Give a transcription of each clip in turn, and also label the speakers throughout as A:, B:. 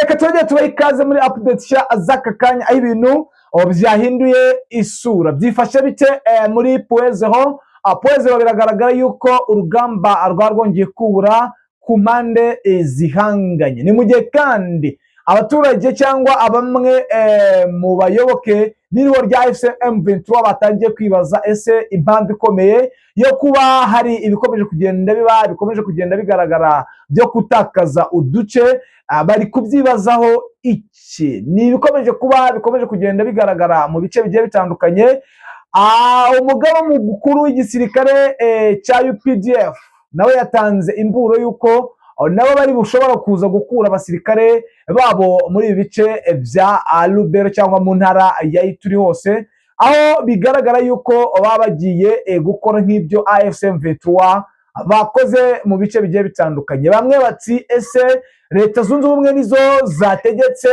A: Reka tujye tubaha ikaze muri update nshya z'aka kanya, aho ibintu byahinduye isura. Byifashe bite muri Point Zéro? Point Zéro biragaragara yuko urugamba rwaba rwongeye kubura ku mpande zihanganye. Ni mu gihe kandi abaturage cyangwa bamwe mu bayoboke b'ihuriro rya AFC M23 batangiye kwibaza ese impamvu ikomeye yo kuba hari ibikomeje kugenda biba, bikomeje kugenda bigaragara byo gutakaza uduce, bari kubyibazaho iki? Ni ibikomeje kuba, bikomeje kugenda bigaragara mu bice bigiye bitandukanye. Umugaba mukuru w'igisirikare cya UPDF nawe yatanze imburo y'uko nabo bari bushobora kuza gukura abasirikare babo muri ibi bice bya Lubero cyangwa mu ntara ya Ituri hose, aho bigaragara yuko baba bagiye gukora nk'ibyo AFC M23 bakoze mu bice bigiye bitandukanye. Bamwe bati: "Ese Leta Zunze Ubumwe nizo zategetse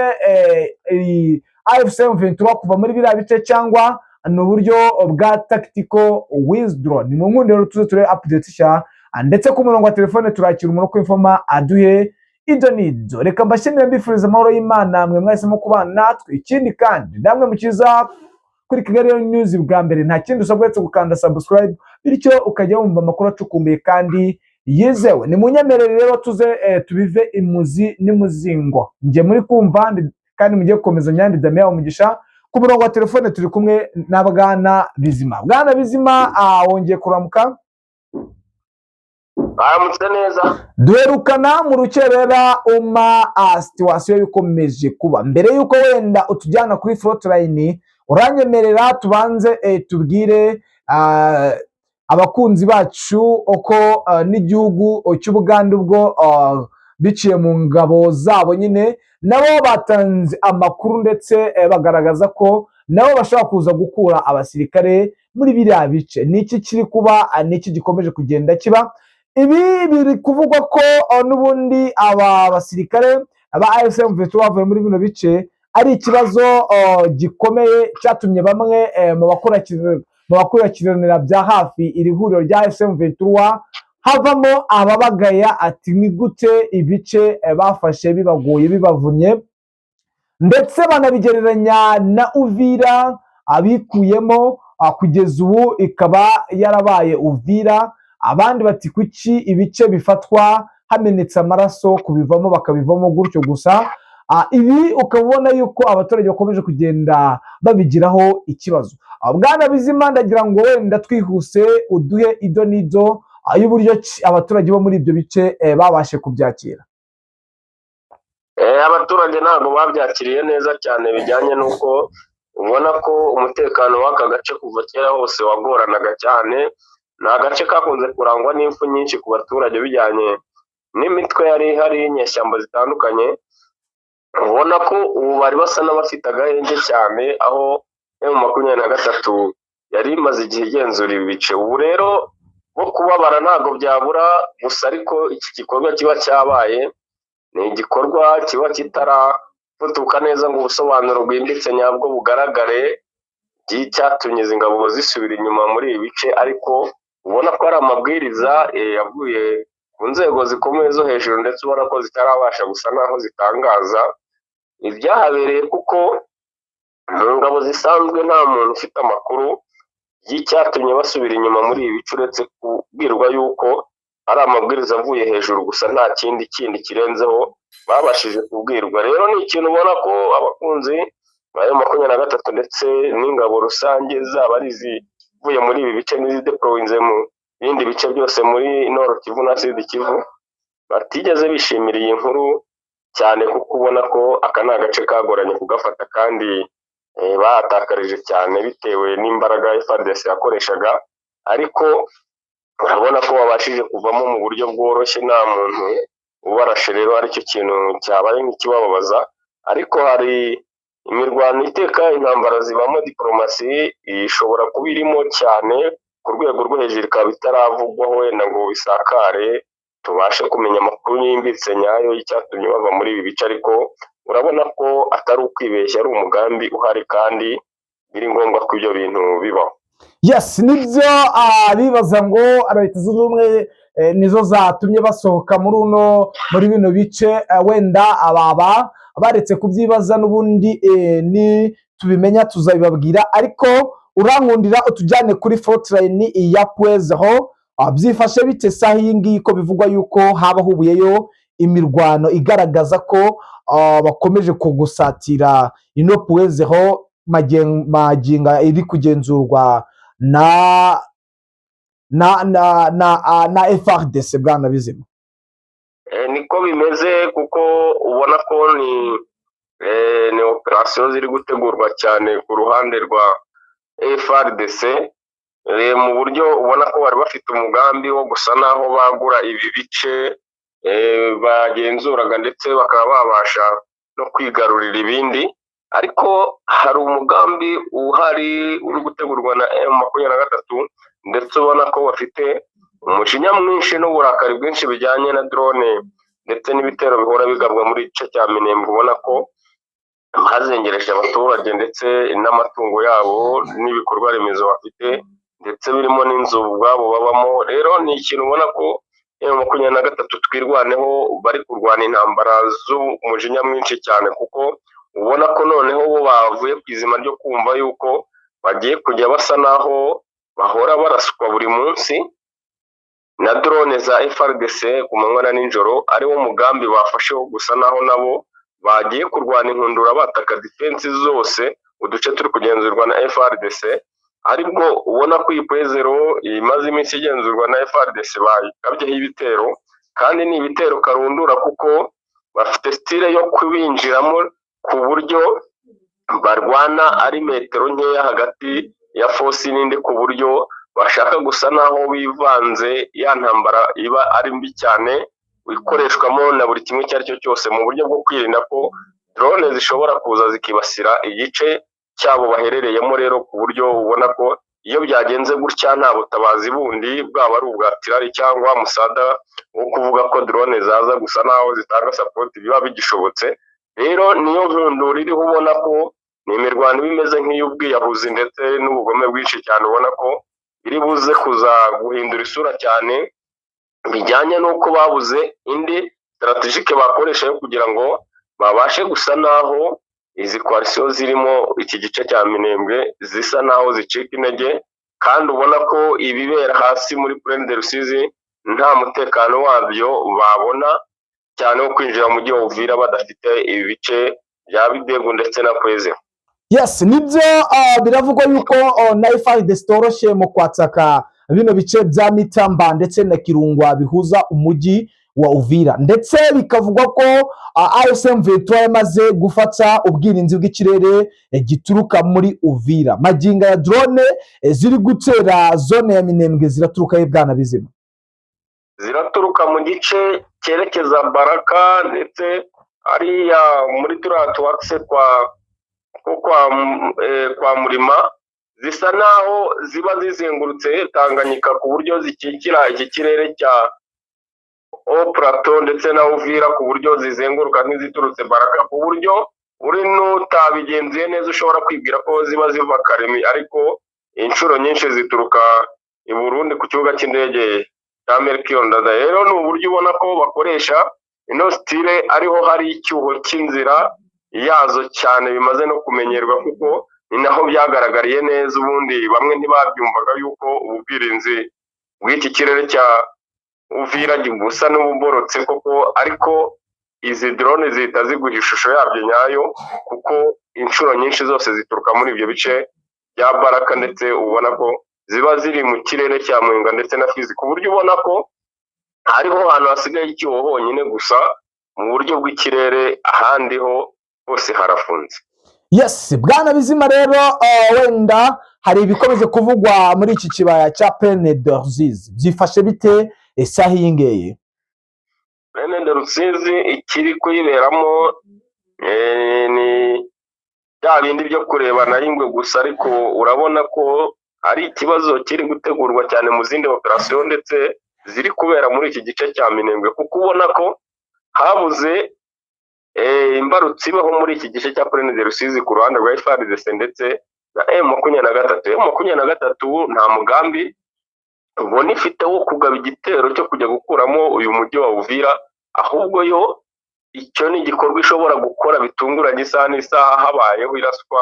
A: AFC M23 kuva muri biriya bice, cyangwa ni uburyo bwa tactical withdraw?" Ni mu nkundiro tuze turebe update nshya, ndetse ku murongo wa telefone turakira umuntu kwinfoma aduhe ibyo n'ibyo. Reka mbashimire, mbifuriza amahoro y'Imana mwe mwahisemo kubana natwe. Ikindi kandi, namwe mukiza kuri Kigali News bwa mbere, nta kindi usabwa uretse gukanda subscribe, bityo ukajya wumva amakuru acukumbuye kandi yizewe. Ni munyemerere rero tuze tubive imuzi n'imuzingo. Njye muri kumva kandi mugiye gukomeza nyandi Damien Umugisha. Ku murongo wa telefone turi kumwe na Bwana Bizima. Bwana Bizima, wongeye kuramuka.
B: Baramutse neza.
A: Duherukana mu rukerera uma situation ikomeje kuba. Mbere y'uko wenda utujyana kuri frontline, uranyemerera tubanze tubwire abakunzi bacu uko n'igihugu cy'Ubugande ubwo biciye mu ngabo zabo nyine nabo batanze amakuru, ndetse bagaragaza ko nabo bashobora kuza gukura abasirikare muri biriya bice. Ni iki kiri kuba? Ni iki gikomeje kugenda kiba? Ibi biri kuvugwa ko n'ubundi aba basirikare ba AFC M23 bavuye muri bino bice ari ikibazo gikomeye cyatumye bamwe mu bakurikiranira bya hafi iri huriro rya AFC M23 havamo ababagaya ati: "Ni gute ibice bafashe bibagoye, bibavunnye?" Ndetse banabigereranya na Uvira abikuyemo, kugeza ubu ikaba yarabaye Uvira. Abandi bati: "Kuki ibice bifatwa hamenetse amaraso, kubivamo bakabivamo gutyo gusa?" Ibi ukaba ubona yuko abaturage bakomeje kugenda babigiraho ikibazo. Bwana Bizima, ndagira ngo wenda twihuse uduhe ido n'ido y'uburyo ki abaturage bo muri ibyo bice babashe kubyakira.
B: Abaturage ntabwo babyakiriye neza cyane, bijyanye n'uko ubona ko umutekano w'aka gace kuva kera hose wagoranaga cyane. Ni agace kakunze kurangwa n'impfu nyinshi ku baturage, bijyanye n'imitwe yari ihari y'inyeshyamba zitandukanye. Ubona ko ubu bari basa n'abafite agahenge cyane, aho M23 yari imaze igihe igenzura ibi bice. Ubu rero bo kubabara ntabwo byabura gusa, ariko iki gikorwa kiba cyabaye ni igikorwa kiba kitarafutuka neza ngo ubusobanuro bwimbitse nyabwo bugaragare by'icyatumye izi ngabo zisubira inyuma muri ibi bice, ariko ubona ko ari amabwiriza yavuye ku nzego zikomeye zo hejuru, ndetse ubona ko zitarabasha gusa naho zitangaza ibyahabereye, kuko mu ngabo zisanzwe nta muntu ufite amakuru y'icyatumye basubira inyuma muri ibi bice, uretse kubwirwa yuko ari amabwiriza avuye hejuru gusa, nta kindi kindi kirenzeho babashije kubwirwa. Rero ni ikintu ubona ko abakunzi ba M23 ndetse n'ingabo rusange, zaba ari izivuye muri ibi bice n'izideployinze mu bindi bice byose muri Nord Kivu na Sud Kivu, batigeze bishimira iyi nkuru cyane, kuko ubona ko aka ni agace kagoranye kugafata kandi bahatakarije cyane bitewe n'imbaraga FARDC yakoreshaga, ariko urabona ko babashije kuvamo mu buryo bworoshye nta muntu ubarashe. Rero aricyo kintu cyabaye nk'ikibababaza, ariko hari imirwano iteka, intambara zibamo diporomasi, ishobora kuba irimo cyane ku rwego rwo hejuru, ikaba itaravugwaho wenda ngo bisakare tubashe kumenya amakuru yimbitse nyayo y'icyatumye bava muri ibi bice, ariko urabona ko atari ukwibeshya, ari umugambi uhari kandi biri ngombwa ko ibyo bintu bibaho.
A: Yes, nibyo. Bibaza ngo Leta Zunze Ubumwe nizo zatumye basohoka muri bino bice, wenda ababa Baretse kubyibaza n'ubundi, ni tubimenya tuzabibabwira. Ariko urankundira utujyane kuri frontline ya Point Zéro. Byifashe bite saha iyi ngiyi, ko bivugwa yuko haba hubuyeyo imirwano igaragaza ko bakomeje kugusatira ino Point Zéro maginga iri kugenzurwa na FARDC, bwana Bizima?
B: Niko bimeze, kuko ubona ko ni operasiyo ziri gutegurwa cyane ku ruhande rwa FARDC, mu buryo ubona ko bari bafite umugambi wo gusa naho bagura ibi bice bagenzuraga, ndetse bakaba babasha no kwigarurira ibindi. Ariko hari umugambi uhari uri gutegurwa na M23, ndetse ubona ko bafite umujinya mwinshi n'uburakari bwinshi bijyanye na drone ndetse n'ibitero bihora bigabwa muri igice cya Minembwe. Ubona ko hazengereje abaturage ndetse n'amatungo yabo n'ibikorwa remezo bafite, ndetse birimo n'inzu ubwabo babamo. Rero ni ikintu ubona ko M23 Twirwaneho bari kurwana intambara z'umujinya mwinshi cyane, kuko ubona ko noneho bo bavuye ku izima ryo kumva yuko bagiye kujya basa naho bahora baraswa buri munsi na drone za FARDC ku manywa na nijoro, ariwo mugambi bafashe wo gusa naho nabo bagiye kurwana inkundura, bataka defense zose uduce turi kugenzurwa na FARDC. Aribwo ubona ko iyi Point Zéro imaze iminsi igenzurwa na FARDC bayigabyeho ibitero, kandi ni ibitero karundura, kuko bafite style yo kubinjiramo ku buryo barwana ari metero nkeya hagati ya force n'indi, ku buryo bashaka gusa naho bivanze ya ntambara iba ari mbi cyane, ikoreshwamo na buri kimwe icyo ari cyo cyose, mu buryo bwo kwirinda ko drone zishobora kuza zikibasira igice cyabo baherereyemo. Rero ku buryo ubona ko iyo byagenze gutya, nta butabazi bundi, bwaba ari ubwa artillery cyangwa musada wo kuvuga ko drone zaza gusa naho zitanga support, biba bigishobotse. Rero niyo nkundura iriho. Ubona ko ni imirwano iba imeze nk'iy'ubwiyahuzi ndetse n'ubugome bwinshi cyane, ubona ko iri buze kuza guhindura isura cyane bijyanye n'uko babuze indi stratégique bakoresha yo kugira ngo babashe gusa naho izi coalition zirimo iki gice cya Minembwe zisa naho zicika intege, kandi ubona ko ibibera hasi muri Plaine de Rusizi nta mutekano wabyo babona cyane wo kwinjira mu mujyi wa Uvira badafite ibi bice bya Bidegu ndetse na Point Zéro.
A: Yes, nibyo, biravugwa yuko na FARDC zitoroshye mu kwataka bino bice bya Mitamba ndetse na Kirungwa bihuza umujyi wa Uvira, ndetse bikavugwa ko AFC M23 yamaze gufata ubwirinzi bw'ikirere gituruka muri Uvira. Maginga ya drone ziri gutera zone ya Minembwe ziraturuka he, bwana Bizima?
B: Ziraturuka mu gice cyerekeza Baraka, ndetse hariya muri turiya tuwakise kwa Murima. Zisa naho ziba zizengurutse Tanganyika, ku buryo zikikira iki kirere cya Haut Plateau ndetse na Uvira, ku buryo zizenguruka nk'iziturutse Baraka, ku buryo uri n'utabigenzuye neza ushobora kwibwira ko ziba ziva Karemi, ariko inshuro nyinshi zituruka i Burundi ku kibuga cy'indege cya Melchior Ndadaye. Rero ni uburyo ubona ko bakoresha ino style, ariho hari icyuho cy'inzira yazo cyane, bimaze no kumenyerwa, kuko ni naho byagaragariye neza. Ubundi bamwe ntibabyumvaga yuko ubu bwirinzi bw'iki kirere cya Uvira busa n'ububorotse koko, ariko izi drone zihita ziguha ishusho yabyo nyayo, kuko inshuro nyinshi zose zituruka muri ibyo bice bya Baraka, ndetse ubona ko ziba ziri mu kirere cya Mwenga ndetse na Fizi, ku buryo ubona ko hariho ahantu hasigaye icyuho honyine gusa mu buryo bw'ikirere, ahandi ho hose harafunze.
A: Yes, bwana Bizima, rero wenda hari ibikomeje kuvugwa muri iki kibaya cya Plaine de Rusizi. Byifashe bite isaha iyi ngiyi?
B: Plaine de Rusizi ikiri kuyiberamo ni bya bindi byo kurebana y'ingwe gusa, ariko urabona ko hari ikibazo kiri gutegurwa cyane mu zindi operasiyo ndetse ziri kubera muri iki gice cya Minembwe, kuko ubona ko habuze imbarutso ibaho muri iki gice cya Plaine de Rusizi ku ruhande rwa FARDC ndetse na M23. M23 nta mugambi ubona ifite wo kugaba igitero cyo kujya gukuramo uyu mujyi wa Uvira, ahubwo yo Icyo ni igikorwa ishobora gukora bitunguranye isaha n'isaha, habayeho iraswa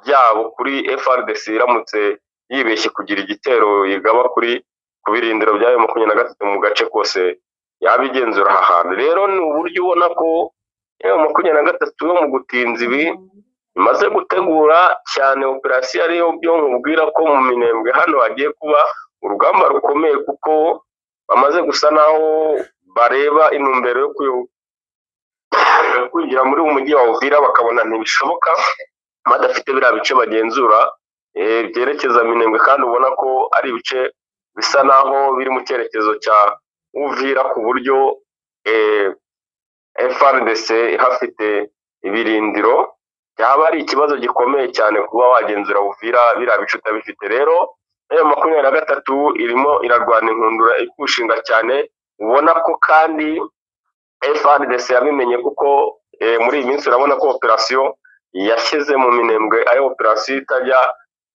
B: ryabo kuri FARDC iramutse yibeshye kugira igitero igaba kuri ku birindiro bya M23 mu gace kose yabigenzura aha hantu. Rero ni uburyo ubona ko M23 yo mu gutinza ibi imaze gutegura cyane operasiyo, ariyo byo nkubwira ko mu Minembwe hano hagiye kuba urugamba rukomeye, kuko bamaze gusa naho bareba intumbero yo kwinjira muri uyu mujyi wa Uvira, bakabona ntibishoboka badafite biriya bice bagenzura byerekeza Minembwe, kandi ubona ko ari ibice bisa naho biri mu cyerekezo cya Uvira, ku buryo FARDC ihafite ibirindiro byaba ari ikibazo gikomeye cyane kuba wagenzura Uvira biriya bice utabifite. Rero M23 irimo irarwana inkundura ikushinga cyane, ubona ko kandi FARDC yabimenye, kuko muri iyi minsi urabona ko operasiyo yashyize mu Minembwe ari operasiyo itajya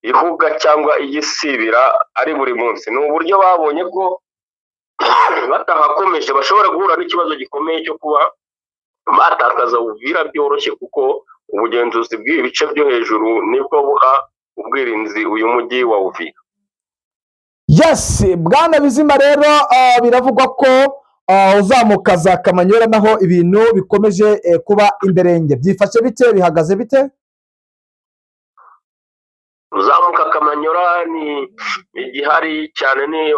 B: ihuga cyangwa igisibira, ari buri munsi. Ni uburyo babonye ko batahakomeje bashobora guhura n'ikibazo gikomeye cyo kuba batakaza Uvira byoroshye, kuko ubugenzuzi bw'ibi bice byo hejuru nibwo buha ubwirinzi uyu mujyi wa Uvira.
A: Yes, bwana Bizima, rero biravugwa ko uzamuka za Kamanyola naho ibintu bikomeje kuba imberenge. Byifashe bite? Bihagaze bite?
B: Uzamuka Kamanyola ni igihari cyane, ni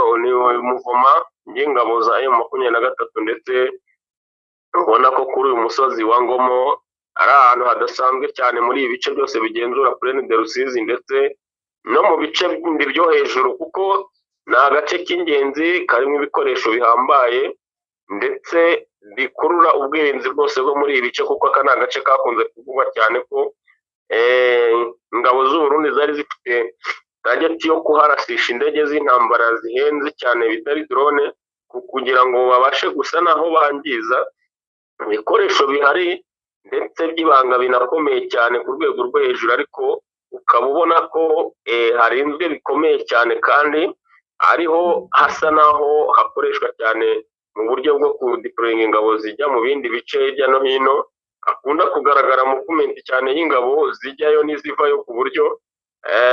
B: umuvoma y'ingabo za M23, ndetse ubona ko kuri uyu musozi wa Ngomo ari ahantu hadasanzwe cyane muri ibi bice byose bigenzura Plaine de Rusizi, ndetse no mu bice bindi byo hejuru, kuko ni agace k'ingenzi karimo ibikoresho bihambaye ndetse bikurura ubwirinzi bwose bwo muri ibi bice, kuko aka ni agace kakunze kuvugwa cyane ko ingabo z'u Burundi zari zifite target yo kuharasisha indege z'intambara zihenze cyane bitari drone, kugira ngo babashe gusa naho bangiza ibikoresho bihari ndetse by'ibanga binakomeye cyane ku rwego rwo hejuru. Ariko ukaba ubona ko harinzwe bikomeye cyane, kandi ariho hasa naho hakoreshwa cyane mu buryo bwo kudeployinga ingabo zijya mu bindi bice hirya no hino. Hakunda kugaragara movement cyane y'ingabo zijyayo n'izivayo, ku buryo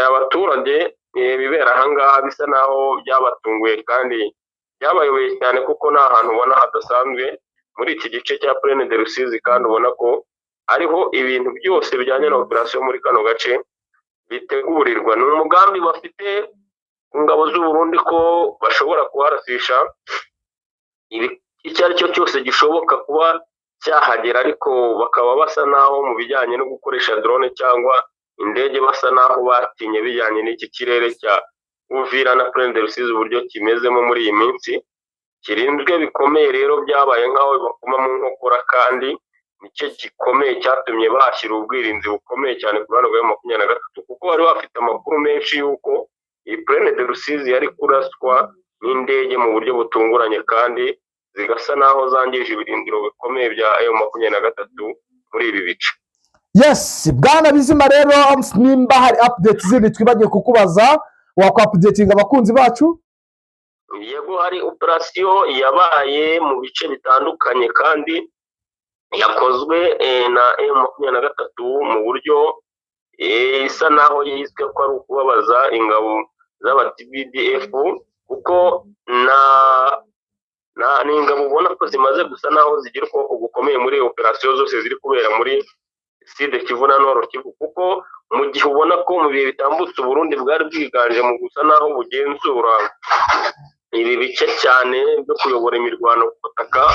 B: abaturage ibibera ahangaha bisa naho byabatunguye kandi byabayobeye cyane, kuko ni ahantu ubona hadasanzwe muri iki gice cya Plaine de Rusizi, kandi ubona ko ariho ibintu byose bijyanye na operasiyo muri kano gace bitegurirwa. Ni umugambi bafite ku ngabo z'u Burundi ko bashobora kuharasisha icyo ari cyo cyose gishoboka kuba cyahagera, ariko bakaba basa naho mu bijyanye no gukoresha drone cyangwa indege basa naho batinye bijyanye n'iki kirere cya Uvira na Plaine de Rusizi uburyo kimezemo muri iyi minsi kirinzwe bikomeye. Rero byabaye nk'aho bakoma mu nkokora, kandi nicyo gikomeye cyatumye bahashyira ubwirinzi bukomeye cyane ku ruhande rwa 23, kuko bari bafite amakuru menshi y'uko iyi Plaine de Rusizi yari kuraswa n'indege mu buryo butunguranye, kandi zigasa naho zangije ibirindiro bikomeye bya M23 muri ibi bice.
A: Yes, bwana Bizima, rero nimba hari update zindi twibagiwe kukubaza, wakwaupdatinga abakunzi bacu?
B: Yego, hari operasiyo yabaye mu bice bitandukanye kandi yakozwe na M23 mu buryo isa naho yiswe ko ari ukubabaza ingabo z'aba TPDF, kuko na ni ingabo ubona ko zimaze gusa naho zigira ukuboko gukomeye muri operasiyo zose ziri kubera muri Sud Kivu na Nord Kivu, kuko mu gihe ubona ko mu bihe bitambutse Uburundi bwari bwiganje mu gusa naho bugenzura ibi bice cyane byo kuyobora imirwano ku butaka,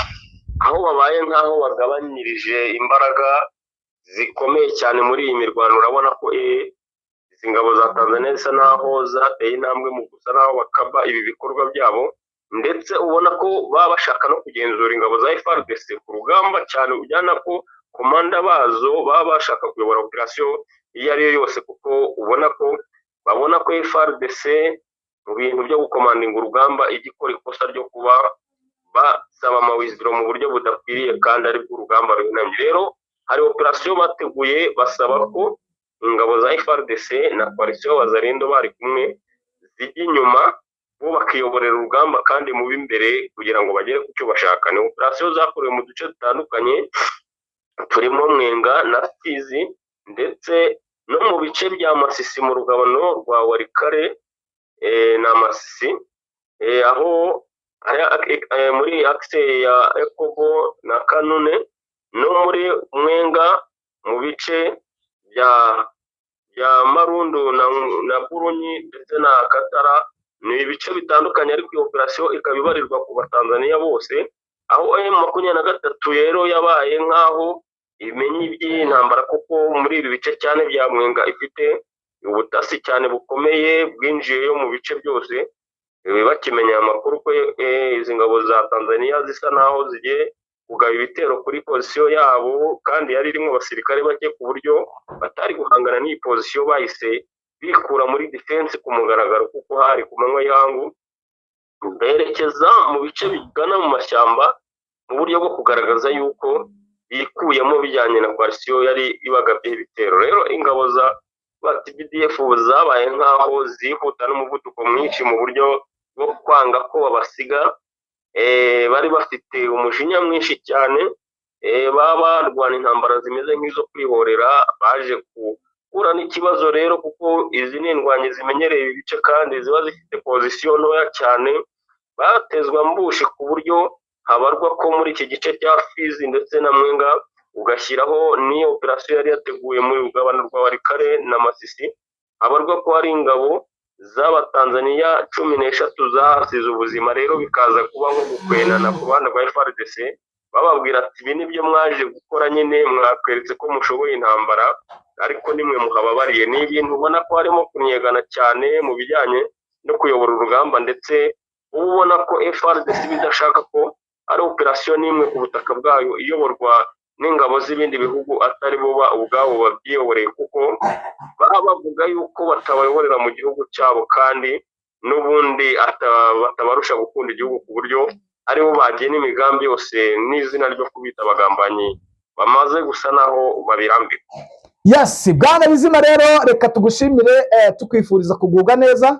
B: aho babaye nk'aho bagabanyirije imbaraga zikomeye cyane muri iyi mirwano. Urabona ko izi ngabo za Tanzania zisa naho zateye intambwe mu gusa naho bakaba ibi bikorwa byabo, ndetse ubona ko baba bashaka no kugenzura ingabo za FARDC ku rugamba cyane, ujyana ko komanda bazo baba bashaka kuyobora operasiyo iyo ari yo yose, kuko ubona ko babona ko FARDC mu bintu byo gukomandinga urugamba ijya ikora ikosa ryo kuba basaba amawithdraw mu buryo budakwiriye, kandi aribwo urugamba ruhinamye. Rero hari operasiyo bateguye, basaba ko ingabo za FARDC na coalition Wazalendo bari kumwe zijya inyuma. Bo bakiyoborera urugamba kandi mu b'imbere kugira ngo bagere ku cyo bashaka. Ni operasiyo zakorewe mu duce dutandukanye turimo Mwenga na Fizi, ndetse no mu bice bya Masisi, mu rugabano rwa Walikale na Masisi, aho muri axe ya Ekobo na Kanune, no muri Mwenga mu bice bya Marundu na Burunyi ndetse na Katara. Ni ibice bitandukanye, ariko iyo operasiyo ikaba ibarirwa ku Batanzaniya bose, aho M23 rero yabaye nk'aho imenya iby'iyi ntambara, kuko muri ibi bice cyane bya Mwenga ifite ubutasi cyane bukomeye bwinjiyeyo mu bice byose. Bakimenya amakuru ko izi ngabo za Tanzania zisa naho zigiye kugaba ibitero kuri pozisiyo yabo, kandi yari irimo abasirikare bake ku buryo batari guhangana n'iyi pozisiyo, bahise bikura muri defense ku mugaragaro, kuko hari ku manywa y'ihangu, berekeza mu bice bigana mu mashyamba mu buryo bwo kugaragaza yuko bikuyemo bijyanye na coalition yari ibagabyeho ibitero. Rero ingabo za TPDF zabaye nk'aho zihuta n'umuvuduko mwinshi mu buryo bwo kwanga ko babasiga. Bari bafite umujinya mwinshi cyane, baba barwana intambara zimeze nk'izo kwihorera. Baje guhura n'ikibazo rero, kuko izi ni indwanyi zimenyereye ibi bice kandi ziba zifite pozisiyo ntoya cyane. Batezwa ambushi ku buryo habarwa ko muri iki gice cya Fizi ndetse na Mwenga, ugashyiraho n'iyo operasiyo yari yateguye mu rugabano rwa Walikale na Masisi, habarwa ko hari ingabo z'Abatanzaniya 13 zahasize ubuzima. Rero bikaza kuba nko gukwenana ku ruhande rwa FARDC, bababwira ati: "Ibi nibyo mwaje gukora nyine, mwakweretse ko mushoboye intambara, ariko nimwe muhababariye." Ni ibintu ubona ko harimo kunyegana cyane mu bijyanye no kuyobora urugamba, ndetse uba ubona ko FARDC idashaka ko ari operasiyo n'imwe ku butaka bwayo iyoborwa n'ingabo z'ibindi bihugu atari bo ubwabo babyiyoboreye, kuko baba bavuga yuko batabayoborera mu gihugu cyabo, kandi n'ubundi batabarusha gukunda igihugu, ku buryo aribo bagena imigambi yose, n'izina ryo kubita abagambanyi bamaze gusa naho babirambika.
A: Yes, bwana Bizima, rero reka tugushimire, tukwifuriza kugubwa neza.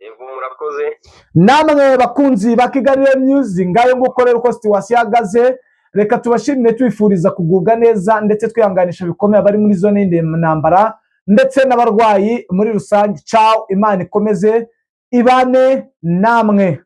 B: Yego, murakoze.
A: Namwe bakunzi ba Kigali News, ngayo nguko rero uko situation ihagaze. Reka tubashimire, tubifuriza kugubwa neza, ndetse twihanganisha bikomeye abari muri zone y'intambara ndetse n'abarwayi muri rusange. Ciao, Imana ikomeze ibane namwe.